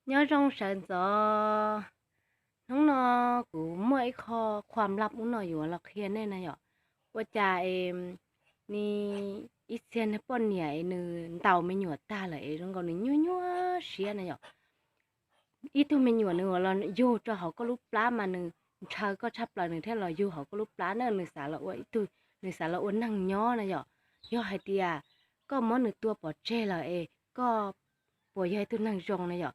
Nyob zoo sawv ntxov. Hnub no kuv muaj ib qho khua lab ub no yuav los qhia nej na yom. Ua cas es ni ib txhia neeg poj niam es nws ntaus me nyuam tag lawm es zoo nkaus nws nyuaj nyuaj siab na yom. Ib tug me nyuam nws los yug rau hauv koj lub plab mas nws ntshaw koj tshaj plaws, nws thiaj los yug hauv koj lub plab na, nws xav los ua ib tug, nws xav los ua neeg nyob na yom. Yog hais tias koj muab nws tua pov tseg lawm es koj puas yog ib tug neeg zoo na yom.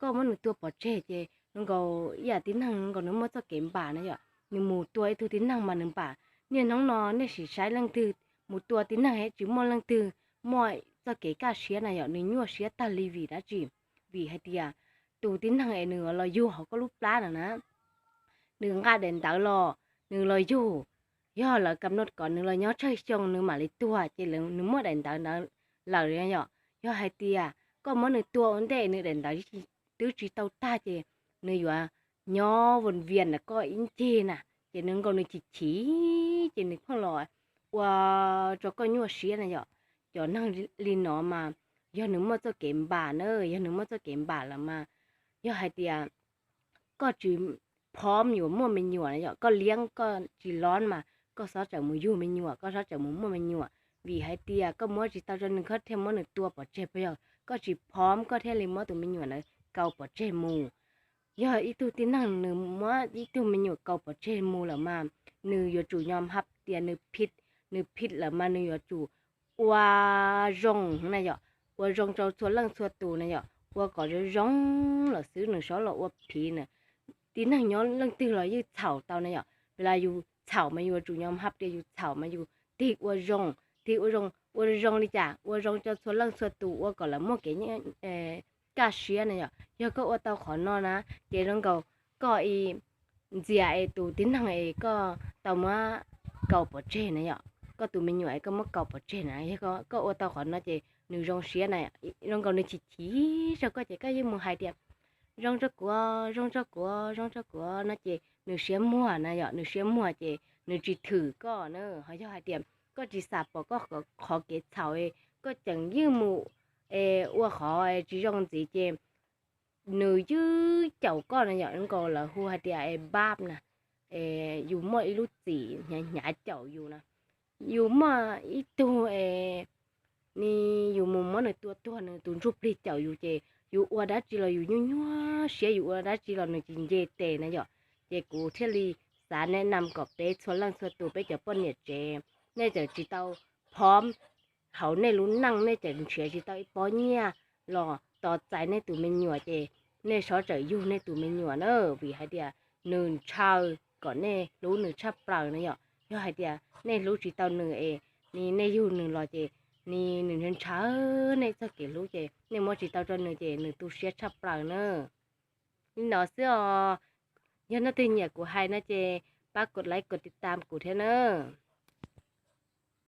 Koj muab nws tua pov tseg ces nkaus ib yam tib neeg nkaus nws muaj txoj kev npam na yom. Nws mus tua ib tug tib neeg mas nws npam. Niaj hnub no nej sim saib leej twg mus tua tib neeg es tsis muaj leej twg muaj txoj kev kaj siab na yom, nws nyuaj siab tag li vim dab tsi? Vim hais tias tus tib neeg es nws los yug hauv koj lub plab na na, nws nqa daim ntawv los, nws los yug, yog lawv kam noj kom nws los nyob tsawg xyoo nws mam li tuag ces nws muaj daim ntawv ntawd lawm yom. Yog hais tias koj muab nws tua ua ntej nws daim ntawv twb tsis tau tag ces nws yuav nyob vos vias ntawm koj ib ncig na, ces nws nkaus nws chim chim ces nws pheej los ua rau koj nyuaj siab na yom. Cov neeg li no mas yog nws muaj txoj kev npam na, yog nws muaj txoj kev npam lawm mas yog hais tias koj tsis phom yuav muaj me nyuam na yom, koj liab koj tsis lov mas koj xob txawm mus yug me nyuam, koj xob txawm mus muaj me nyuam. Vim hais tias koj muab tsis tau rau nws koj thiaj muab nws tua pov tseg, puas yog? Koj tsis phom koj thiaj li muab tus me nyuam ntawd kaus pov tseg mus. Yog ib tug tib neeg nws muab ib tug me nyuam kaus pov tseg mus lawm mas nws yuav tsum nyo hab tias nws phim, nws phim lawm mas nws yuav tsum ua zoo na yom, ua zoo rau txhua leej txhua tus na yom, ua kom zoo zoo lawm xwb nws xob los ua phim na. Tib neeg nyob leej twg los yeej txhaum tau na yom. Vis las yus txhaum mas yus yuav tsum nyo hab tias yus txhaum mas yus tig ua zoo, tig ua zoo, ua zoo li cas? Ua zoo rau txhua leej txhua tus ua kom lawv muaj kev kaj siab na yom. Yog koj ua tau qhov no na ces zoo nkaus koj ntxias es tus tib neeg es koj tau muab kaus pov tseg na yom, koj tus me nyuam es koj muab kaus pov tseg na, yog koj ua tau qhov no ces nws zoo siab na, zoo nkaus nws chim chim rau koj ces koj yeej mus hais tias zoo rau kuv, zoo rau kuv, zoo rau kuv no ces nws siab muag na yom, nws siab muag ces nws tsis thwm koj na. Ho yog hais tias koj tsis xam pom koj qhov kev txhaum, koj tseem yeej mus ua qhov tsis zoo ntxiv ces nws yeej caum koj na yom, nkaus lawv hu hais tias es npab na, yus muaj ib lub txim hnyav hnyav caum yus na. Yus muaj ib tug es ni yus mus muab nws tua tuag, nws tus ntsuj plig caum yus ces yus ua dab tsi los yus nyuaj nyuaj siab, yus ua dab tsi los nws tsis nce tes na yom. Ces kuv thiaj li xav nes nam kom peb txhua leej txhua tus peb cov poj niam tsev, nej txawm tsis tau phom hauv nej lub neej, nej txawm nrhiav tsis tau ib pob nyiaj los tos txais nej tus me nyuam ces nej sov txawm yug nej tus me nyuam na, vim hais tias nws ntshaw kom nej hlub nws tshaj plaws na yom. Yog hais tias nej hlub tsis tau nws es ni nej yug nws los ces ni nws ntshaw nej txoj kev hlub ces nej muab tsis tau rau nws ces nws tu siab tshaj plaws na. Li no xwb os. Yog leej twg nyiam kuv hais no ces pab kov like kov tiv tam kuv thiab na.